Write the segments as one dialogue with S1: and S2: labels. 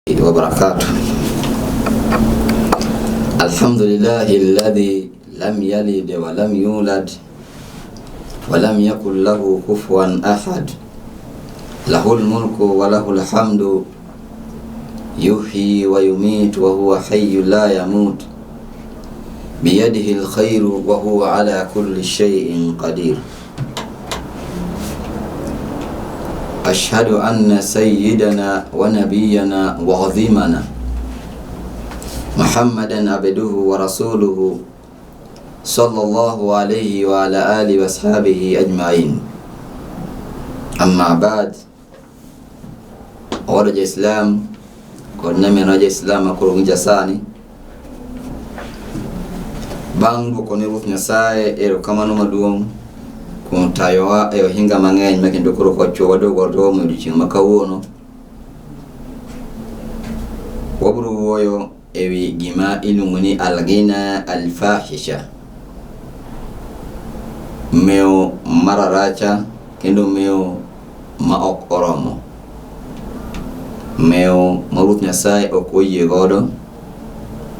S1: وبركاته. الحمد لله الذي لم يلد ولم يولد ولم يكن له كفوا أحد. له الملك وله الحمد، يحيي ويميت وهو حي لا يموت، بيده الخير وهو على كل شيء قدير. أشهد أن سيدنا ونبينا وعظيمنا محمدا عبده ورسوله صلى الله عليه وعلى آله وأصحابه أجمعين. Amma ba'd, owada ja Islam kod nyaminwa ja Islam makoro winja sani, bang' duoko ne Ruoth Nyasaye erokamano maduong' kuom tayowa e ohinga mang'eny ma kendo koro kochwo waduogo waromo e odiochieng' ma kawuono. Wabiro wuoyo e wi gima iluongo ni alghina alfahisha, mewo mararacha kendo mewo ma ok oromo, mewo ma Ruoth Nyasaye ok oyie godo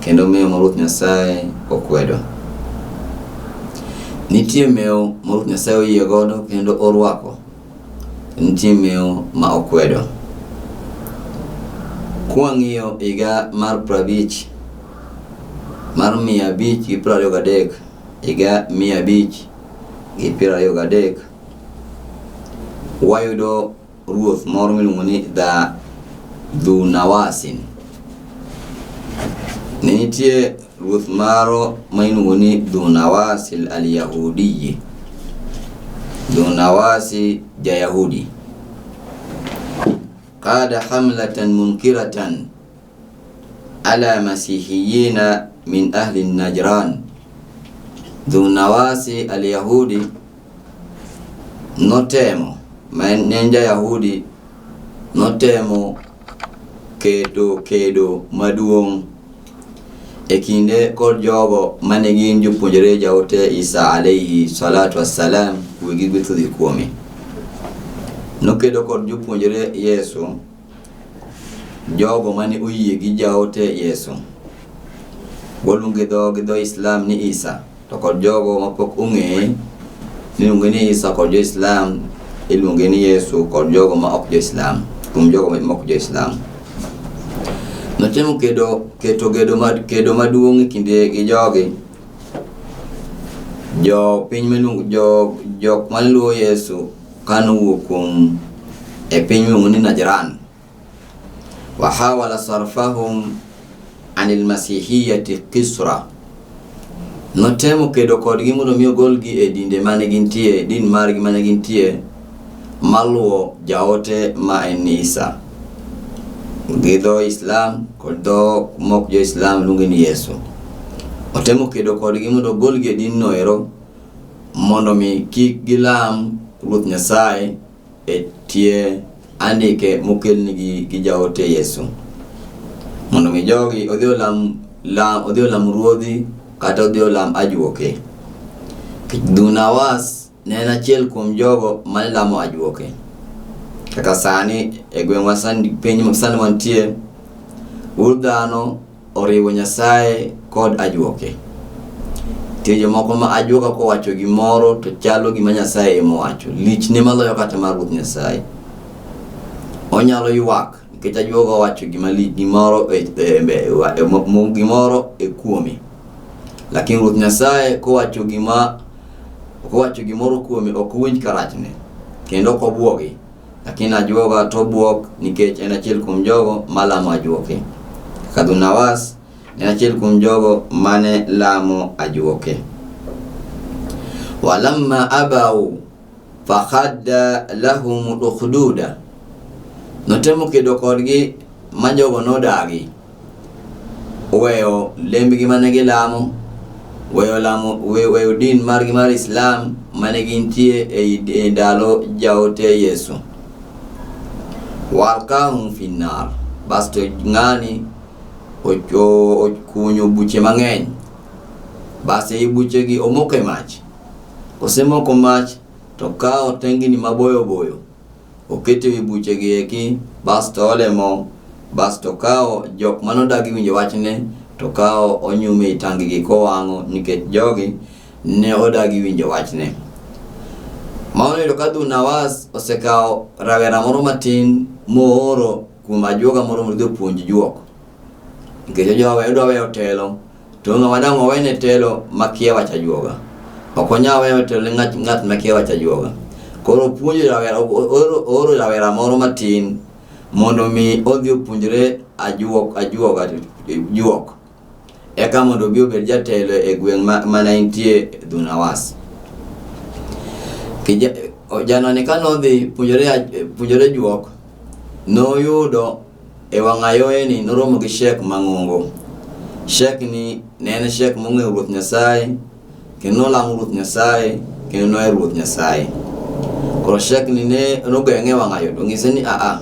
S1: kendo mewo ma Ruoth Nyasaye okwedo. Nitie mewo ma Ruoth Nyasaye oyie godo kendo orwako, nitie mewo ma okwedo. Kwang'iyo higa mar prabich mar 523, higa 523, wayudo ruoth moro miluongo ni Dha Dhunawasin. Ne nitie ruoth moro ma iluongo ni Dhunawasi al-Yahudiyi. Dhunawasi ja-Yahudi. Qada hamlatan munkiratan ala masihiyina min ahli Najran. Dhunawasi al-Yahudi notemo, ma en ne en ja-Yahudi, notemo keto kedo maduong' e kinde kod jogo mane gin jopuonjre jaote Isa alayhi salatu wassalam, kwe gi gweth odhi kuome. Nokedo kod jopuonjre Yesu, jogo mane oyie gi jaote Yesu. Waluonge gi dho Islam ni Isa, to kod jogo mapok ong'eye niluonge ni Isa, kod jo Islam iluonge ni Yesu, kod jogo ma ok jo Islam, kuom jogo ma ok jo Islam. Notemo kedo keto gedo mad, kedo maduong' e kinde gi jogi, jo piny miluongo jo jok mane luwo Yesu kanowuok kuom e piny miluongo ni Najran. Wahawala sarfahum anil masihiyati qisra. Notemo kedo kodgi mondo mi ogolgi e dinde mane gintie, din margi mane gintie, maluwo jaote ma en Isa. Gi dho Islam kod dho mok jo Islam luonge ni Yesu. Otemo kedo kodgi mondo ogolgi e din no ero mondo mi kik gilam Ruoth Nyasaye e tie andike mokelnigi gi jaote Yesu. Mondo mi jogi odhi olam, lam, odhi olam ruodhi kata odhi olam ajuoke. Dhunawas ne en achiel kuom jogo mane lamo ajuoke. Kaka sani e gweng'wa sani, piny sani wantie, wuod dhano oriwo Nyasaye kod ajuoke. Nitie jomoko ma ajuoka kowacho gimoro to chalo gima Nyasaye ema owacho. Lichne maloyo kata mar Ruoth Nyasaye. Onyalo ywak nikech ajuoga owacho gima lich gimoro e, e, e, e, gimoro e kuome. Lakini Ruoth Nyasaye kowacho gima kowacho gimoro kuome ok owinj karachne kendo ok obwogi. Lakini ajuoga to bwok nikech en achiel kuom jogo malamo ajuoke. Kadhunawas ne achiel kuom jogo mane lamo ajuoke. Walamma abau fakhadda lahum ukhduda, notemo kedo kodgi ma jogo nodagi weyo lembgi mane gilamo, weyo lamo, weyo din margi mar Islam mane gintie e ndalo jaote Yesu. Walkahum finnar, basto ng'ani okunyo buche mang'eny, bas ei buchegi omoko e mach. Kosemoko mach to kawo tengni maboyo boyo oketo ewi buchegi eki, basto ole mo. Bas to kawo jok mane odagi winjo wachne to kawo onyume i tangigi kowang'o nikech jogi ne odagi winjo wachne. Ma noyudo ka Dhunawas osekawo rawera moro matin mooro kuom ajuoga moro mondo odhi opuonj juok. Nikech odwa weyo telo to ng'ama dang' owene telo makia wach ajuoga. Ok onyal weyo telo ne ng'at makia wach ajuoga. Koro opuonjo rawera, ooro rawera moro matin mondo mi odhi opuonjre ajuok, ajuoga, juok. Eka mondo obi obed jatelo e gweng' mane entie Dhunawas. Janoni ka nodhi puonjore juok, noyudo e wang' ayoyeni noromo gi Sheikh mang'ongo. Sheikh ni ne en Sheikh mong'eyo Ruoth Nyasaye kendo nolamo Ruoth Nyasaye kendo nohero Ruoth Nyasaye. Koro Sheikh ni ne nogeng'e e wang' ayo to onyise ni aa,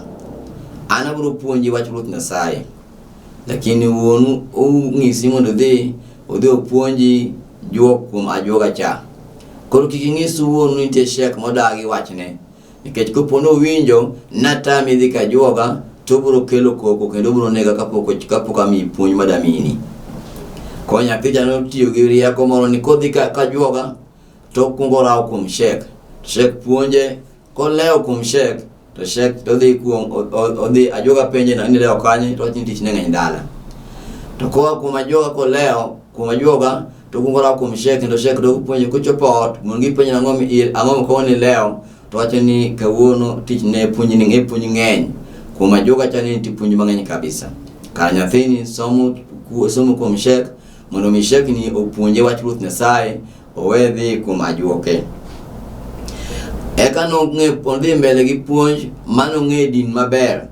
S1: an abiro puonji wach Ruoth Nyasaye. Lakini wuonu ong'isi mondo odhi opuonji juok kuom ajuoga cha. Koro kik ing'is wuonu ni nitie Sheikh modagi wachne. Nikech kopo nowinjo natami dhi ka ajuoga to obiro kelo koko kendo obiro nega kapok amiyi puonj madamini. Koro nyathi cha notiyo gi rieko moro ni kodhi ka ajuoga to okwongo orawo kuom Sheikh. Sheikh puonje, kolewo kuom Sheikh to Sheikh to odhi kuom odhi ajuoga penje ni ilewo kanye to owacho ni tich ne ng'eny dala. To koa kuom ajuoga kolewo kuom ajuoga to okwongo orawo kuom Sheikh kendo Sheikh dok puonje kochopo ot mondo gipenje ang'o kawuono ilewo to wacho ni kawuono tich ne puonj ni puonj ng'eny kuom ajuoga cha ni nitie puonj mang'eny kabisa. Kar nyathini somo kuom Sheikh mondo mi Sheikh ni opuonje wach Ruoth Nyasaye owe dhi kuom ajuoke. Eka nodhi mbele gi puonj manong'e din maber.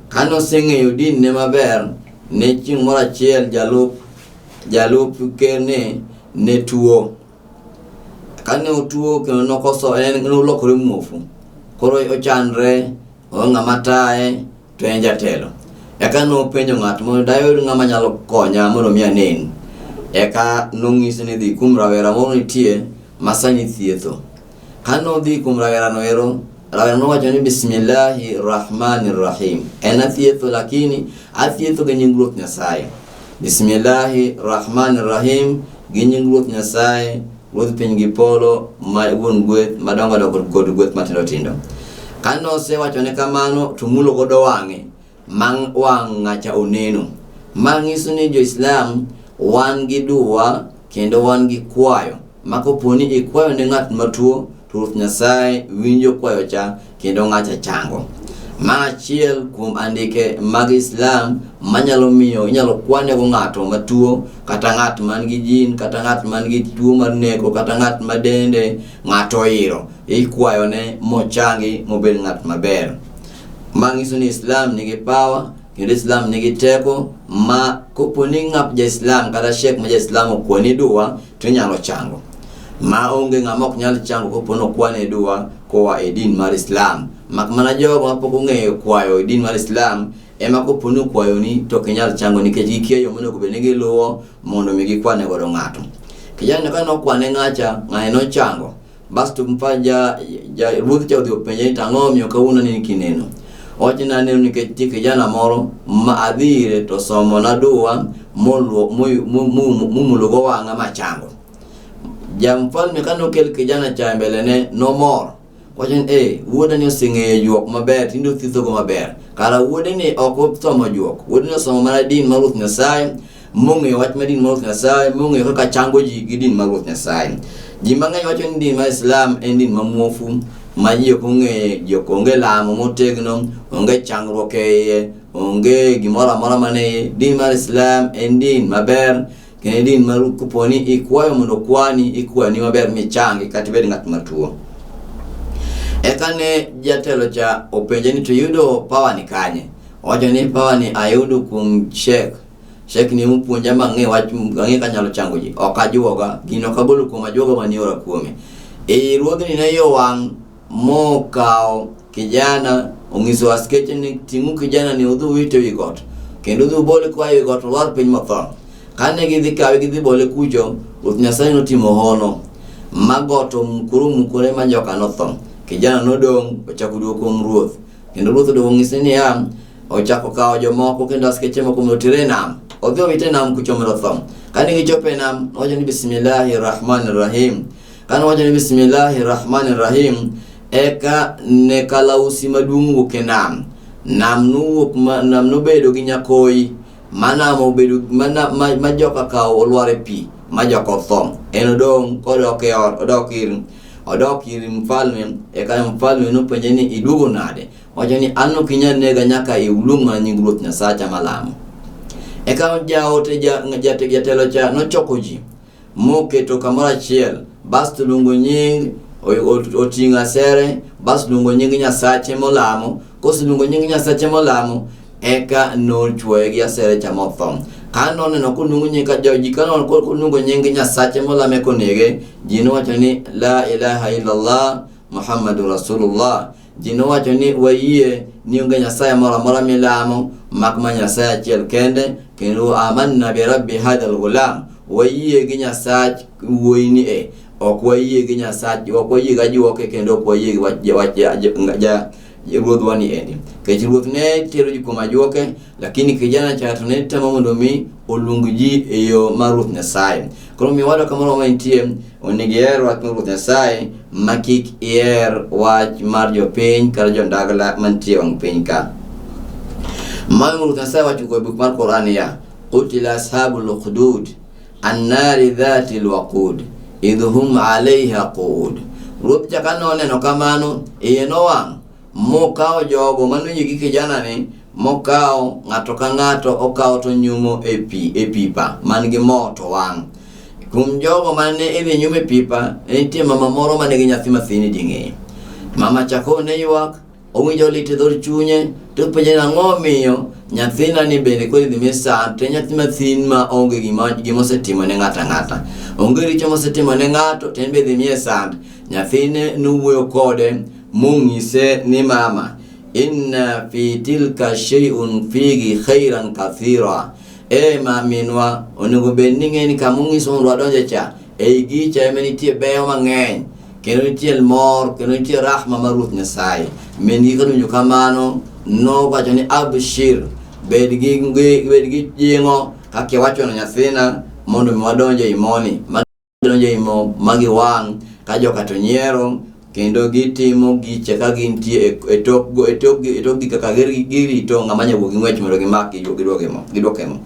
S1: Kane oseng'eyo din ne maber, ne chieng' moro achiel jalup ker ne tuo. Kane otuo kendo nokoso en nolokore muofu. Koro ochandre, onge ng'ama taye to en jatelo. Eka nopenjo ng'at moro, dayud ng'ama nyalo konya mondo mi anen. Eka nonyise ni dhi kuom rawera moro nitie ma sani thietho. Kane odhi kuom rawera no ero, rawera nowacho ni Bismillahi Rahmani Rahim. En athietho lakini athietho gi nying Ruoth Nyasaye. Bismillahi Rahmani Rahim gi nying Ruoth Nyasaye, Ruodh piny gi polo, ma wuon gweth madongo dongo kod gweth matindo tindo. Kane osewachone kamano to mulo godo wang'e ma wang' ng'acha oneno. Ma nyiso ni jo-Islam wan gi dua kendo wan gi kwayo ma kopo ni ikwayo ne ng'at matuo to Ruoth Nyasaye winjo kwayo cha kendo ng'acha chango. Ma achiel kuom andike mag Islam manyalo miyo inyalo kwanego ng'ato matuo kata ng'at man gi jin kata ng'at man gi tuo mar neko kata ng'at ma dende ng'ato oiro ikwayone mochangi mobed ng'at maber. Ma nyiso ni Islam nigi power kendo Islam nigi teko ma kopo ni ng'at ja Islam kata sheikh ma ja Islam okwani dua to inyalo chango. Ma onge ng'ama ok nyal chango kopo ni okwane dua koa e din mar Islam. Mak mana jogo mapok ong'eyo kwayo e din mar Islam ema kopo ni okwayoni to ok inyal chango nikech gikia yo monego bed ni giluwo mondo mi gikwane godo ng'ato. Kijana ka nokwane ng'acha, ng'ani nochango. Basto mpa ja ruodh cha odhi openje ni to ang'o omiyo kawuono nini kineno. Owacho ni aneno nikech nitie kijana moro ma adhi ire to osomona dua momulogo wang'a machango. Ja mfalme kane okel kijana cha e mbele ne nomor. Wacho ni eh, wuoda ni oseng'eyo juok maber tinde othiethogo maber. Kara wuode ni ok osomo juok, wuode ni osomo mana din mar Ruoth Nyasaye mong'eyo wach mar din mar Ruoth Nyasaye, mong'eyo kaka chango ji gi din mar Ruoth Nyasaye. Ji mang'eny wacho ni din mar Islam en din ma muofu ma ji ok ong'eyo, ji ok onge lamo motegno, onge changruok e iye, onge gimoro amora man e iye. Din mar Islam en din maber kendo en din ma kopo ni ikwayo mondo okwani, ikwani maber michangi kata ibed ng'at matuo. Eka ne jatelo cha openje ni to iyudo power ni kanye? Owacho ni power ni ayudo kuom Sheikh. Sheikh ni mopuonja mang'e wach ang'e kanyalo chango ji. Ok ajuoga, gino ok agolo kuom ajuoga mane iora kuome. E ruodhni ne iye owang' mokawo kijana onyiso askeche ni ting'u kijana ni udhi uwite ewi got kendo udhi ubole koa ewi got olwar piny motho. Kane gidhi kawe gidhi bole kucho, Ruoth Nyasaye notimo hono ma got omukore omukore ma joka notho. Kijana nodong' ochako duogo kuom ruoth. Kendo ruoth oduogo onyise niya, Ochako kawo jomoko kendo askeche moko mondo otere e nam. Odhi owite e nam kucho mondo otho. Kane gichopo e nam, nowacho ni bismillahi rahmani rahim. Kane owacho ni bismillahi rahmani rahim, eka ne kalausi maduong' wuok e nam. Nam nowuok ma, nam nobedo gi nyakoyi ma nam obedo ma, ma, ma joka kawo olwar e pi ma joka otho. En odong' kodok e ot, odok ir mfalme, eka mfalme nopenje ni iduogo nade? Wacho ni an ok inyal nega nyaka iluong mana nying Ruoth Nyasacha malamo. Eka jaote jatelo cha nochoko ji moketo kamoro achiel, basto luongo nying oting'o asere, basto luongo nying Nyasache molamo. Koseluongo nying Nyasache molamo, eka nochwoye gi asere cha motho. Ka noneno koluongo nying ka ji ka noneno koluongo nying Nyasache molame konege, ji nowacho ni la ilaha illallah Muhammadu Rasulullah. Ji nowacho ni wayie ni onge Nyasaye moro amora milamo mak ma Nyasaye achiel kende, kendo amanna bi rabbi hadha alghulam, wayie gi Nyasach wuoyini e, ok wayie gi Nyasach, ok wayie gi ajuoke kendo ok wayie gi wach wach ja ruodhwa ni endi. Nikech ruoth ne tero ji kuom ajuoke, lakini kijana cha to ne temo mondo mi oluong ji e yo mar Ruoth Nyasaye. Koro mi wadwa kamoro ma intie, onego iher wach mar Ruoth Nyasaye ma kik iher wach mar jopiny kata jondagla mantie e wang' piny ka. Mano Ruoth Nyasaye wacho e buk mar Quran niya, Qutila ashabul ukhdud annari dhati alwaqud idh hum alayha qu'ud. Ruoth cha kane oneno kamano, iye nowang' mokawo jogo manoyie gi kijanani mokawo ng'ato ka ng'ato okawo to nyumo e pi e pipa man gi mo to wang'. Kuom jogo mane idhi nyum e pipa, ne nitie mama moro mane gi nyathi mathin e ding'eye. Mama cha koro ne ywak, owinjo lit e dhod chunye, to openje ni ang'o omiyo nyathina ni bende koro idhi mi sand, to en nyathi mathin ma onge gima osetimo ne ng'ato ang'ata. Onge richo mosetimo ne ng'ato, to en be idhi miye sand. Nyathine nowuoyo kode mong'ise ni mama, inna fi tilka shay'un fihi khairan kathira. E ma minwa, onego bed ni ng'e ni kama ong'iso mondo wadonje cha, ei gicha ema nitie beyo mang'eny, kendo nitie mor, kendo nitie rahma mar Ruoth Nyasaye. Min gi kanowinjo kamano, nowacho ni abshir, bed gi bed gi jing'o kaka iwachono nyathina mondo mi wadonj ei moni. Donjo ei mo ma giwang' ka joka to nyiero kendo gitimo giche ka gintie e tok e tok e tokgi kaka girito ng'ama nyalo wuok gi ng'wech mondo gimak giduoke mo giduoke mo.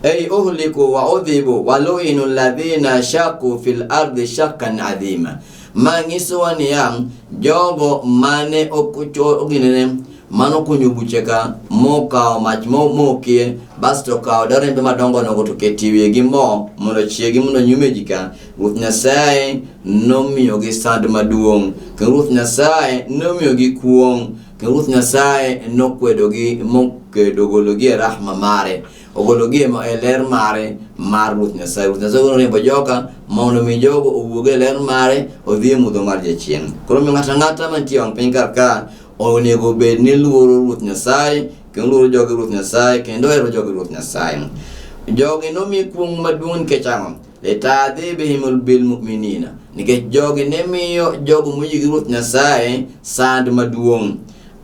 S1: Ay uhliku wa udhibu wa lu'inu alladhina shaku fil ardi shakkan adhima. Ma nyisowa niya, jogo mane oginene mano kunyo buche ka mokawo mach momokie basto okawo darembe madongo nogo to keto e wiye gi mo mondo chiegi mondo nyume ji ka Ruoth Nyasaye nomiyogi sand maduong' kendo Ruoth Nyasaye nomiyogi kuong' kendo Ruoth Nyasaye nokwedogi mokedo gologi e rahma mare ogologi e ler mare mar Ruoth Nyasaye. Ruoth Nyasaye noriembo joka mondo mi jogo owuog e ler mare odhi e mudho mar jachien. Koro omiyo ng'ato ang'ata mantie e wang' piny kar ka onego bed ni luoro Ruoth Nyasaye kendo luoro jogi Ruoth Nyasaye kendo ohero jogi Ruoth Nyasaye. Jogi nomi kuong' maduong' nikech ang'o? Litadhibihim bilmuminina, nikech jogi ne miyo jogo moyie gi Ruoth Nyasaye sand maduong'.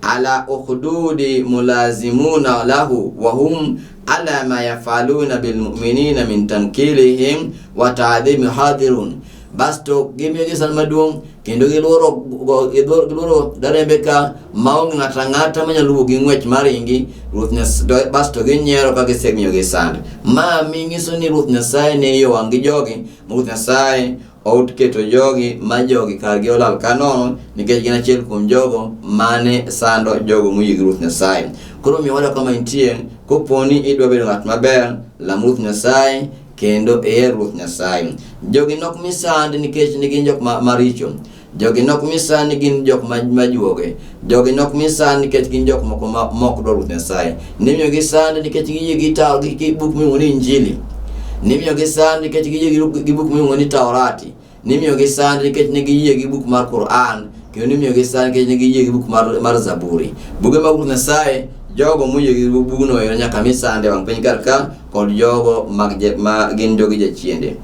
S1: Ala ukhdudi mulazimuna lahu wa hum ala ma yafaluna bilmuminina min tankilihim wa ta'dhimi hadirun. Basto gimiyogi sand maduong' kendo giluoro giluoro darembe ka maonge ng'ato ang'ata manyalo wuok gi ng'wech maringi Ruoth Nyasaye basto ginyiero ka gisemiyogi sand. Ma mi nyiso ni Ruoth Nyasaye ne iye owang' gi jogi, ma Ruoth Nyasaye oketo jogi ma jogi kargi olal ka nono nikech gin achiel kuom jogo mane sando jogo moyie gi Ruoth Nyasaye. Koro omiyo wada kama intie, kopo ni idwa bedo ng'at maber, lam Ruoth Nyasaye kendo iher Ruoth Nyasaye. Jogi nok mi sand nikech ne gin jok maricho. Jogi nok mi sand ni gin jok majuoge. Jogi nok mi sand nikech gin jok moko ma mok dwar Ruoth Nyasaye. Nimiyogi sand nikech giyie gi tawo gi buk miluongo ni Injili. Nimiyogi sand nikech giyie gi buk miluongo ni Taurati. Nimiyogi sand nikech ne giyie gi buk mar Quran kendo nimiyogi sand nikech ne giyie gi buk mar Zaburi. Buge mag Ruoth Nyasaye, jogo moyie gi bugno ero nyaka mi sand e wang' piny kar ka kod jogo mag ma gin jogi jachiende.